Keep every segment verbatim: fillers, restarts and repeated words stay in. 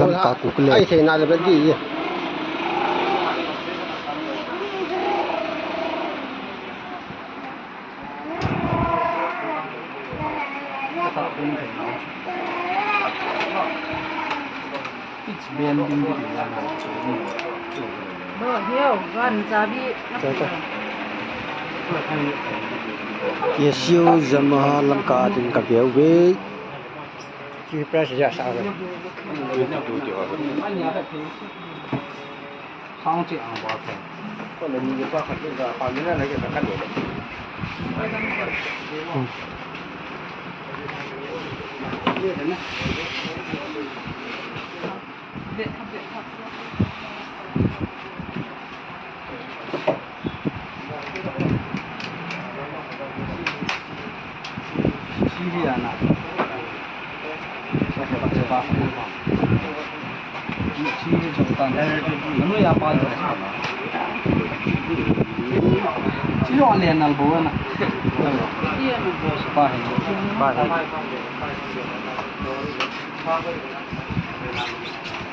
Lamka Kukle. Ai, thei na le bel di. Kesiu Yamaha Lamka a ding ka veu ve. Ki press ya sa ve. Sang chi ang ba ke. Ko le ni ba ka ke ba pa ni na na ke ka ka de.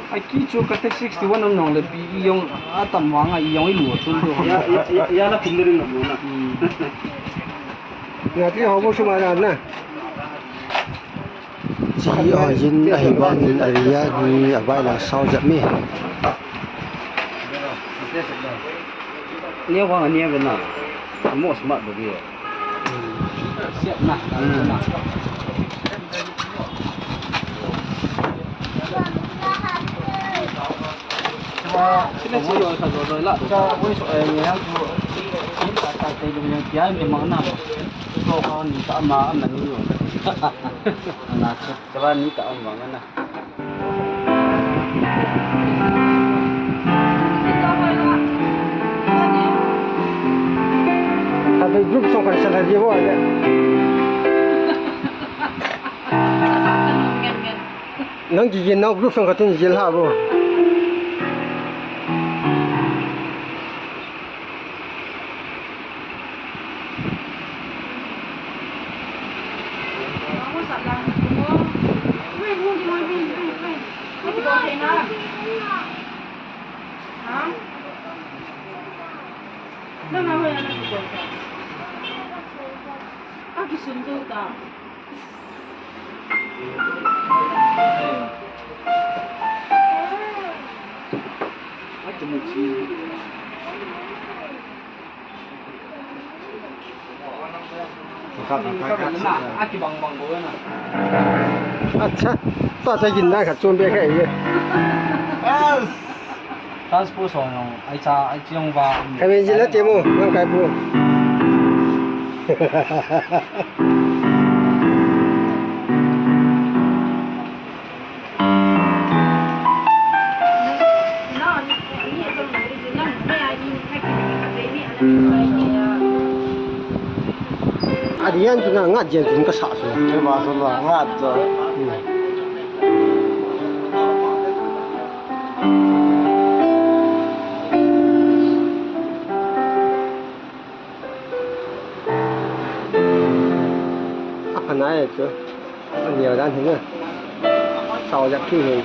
Aki chu ka te sixty one um nong le pi i jong atam vang a i jong i lu chun tu. Ya, ya, ya, la kum de ring na bu na. Hmm. Na ti ho bo suma na na. Chi a jin a hi bang in a ria ni a vai la sao jat mi. Nia vang a nia ve na. Mo sma bu ge. Siap na. Hmm. Sila chi lo sa lo lo la. Cha wei so eh ni hang chu. Ni ta ta te lu yang kia ni ma na. Ko ka ni ta ma ma ni yo. Na cha. Chava ni ka an vang na. Ka dei group song kan sel ha ji bo de. Nang ji jin nau group song ka tin jil ha bo. Acha, tua cha jin dan khat chom be kha ye. Transport song jong, ai cha, ai chiang va. Kha ve jin la te mo, nang kai pu. Adih jan chu na, ngat jen chu ka sa chu. Ke ba so la, ngat chu. Hmm. A pha nai chu. A neo dan hi na. Sao jak thu hi.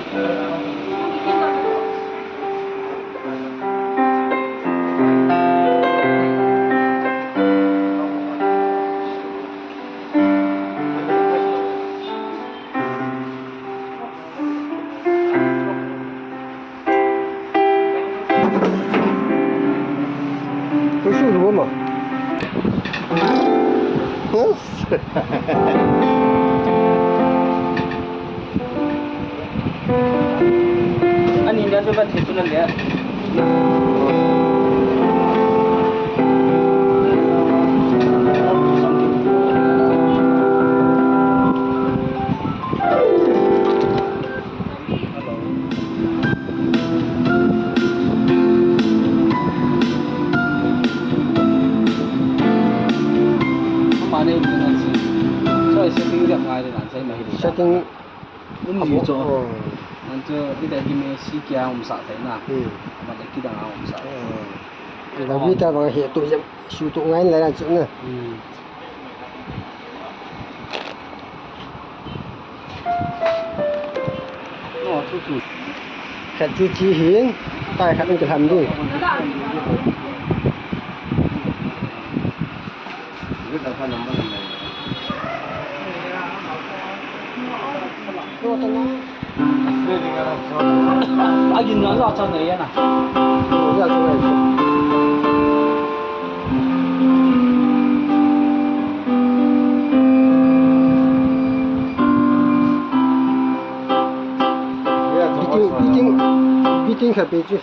Ko su lu ma. Ani dah coba situ nanti ya. Setting. Um, abo, chu. Oh. An chu, ida hi me si kia um sa thei na. Hmm. Ama le kidang a um sa. Oh. Ida mi ta bang he tu jam, su tu ngai lai ran chu na. Hmm. No, chu chu. Chu chi hin, tai khat in kilham ding. Agin na la cha na ya na. Ya, chu ngai. Beating, beating, beating khat pe chu.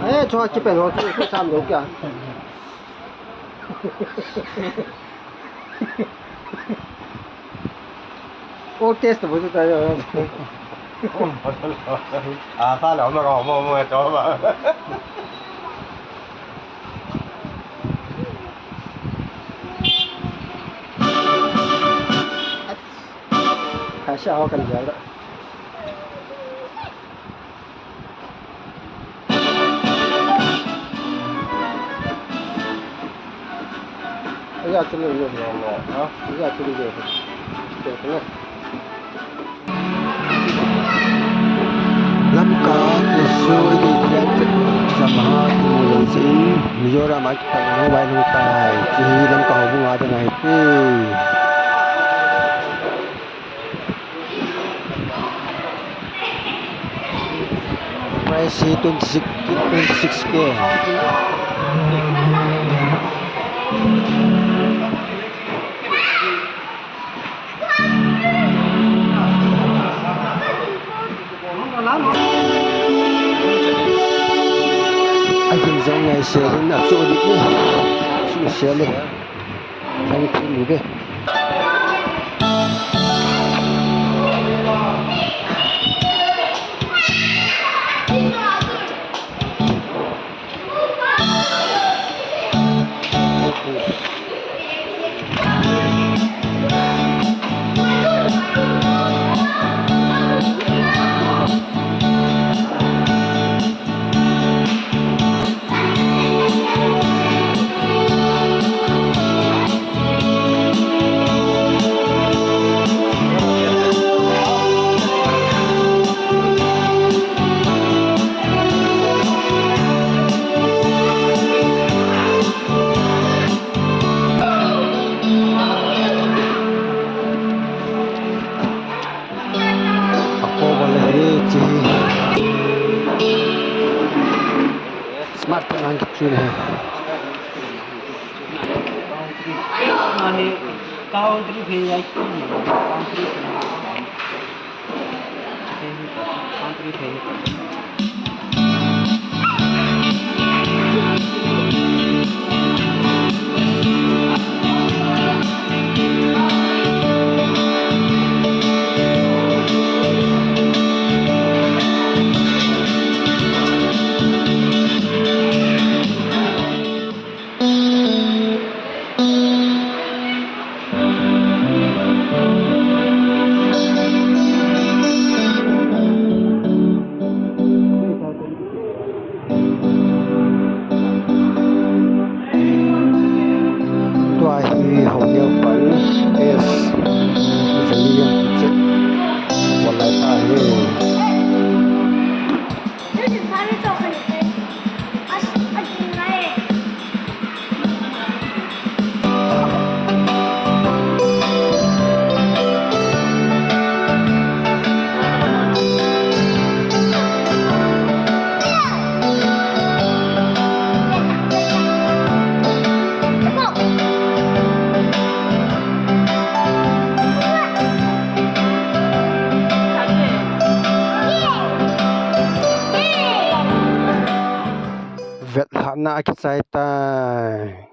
Eh, chua kipen ho chu, chu sam lo kya. All test bo chu ta yo. Ah, sa lo ma ko mo mo to ba. Hai sa ho kan ja da. Aya, chili le. Aya, chili le. Lamka, Teso, India, Jamha, Tulang, Mizoram, akipat, Mobile, Mobile, Lamka, Hobung, Adana, Happy. Price hi twenty-six, twenty-six K. Ahin jong ngai se hin a chu dik ni. Chu se le. Thank you, Lube. Ako wala hi chi. Smartphone ang kichun hai. Ani country phe ya ki country phe. Country phe. Tua hi Hongniang pan S Valiant kiche. Walai ta hi. Vetlhahna akichai tai.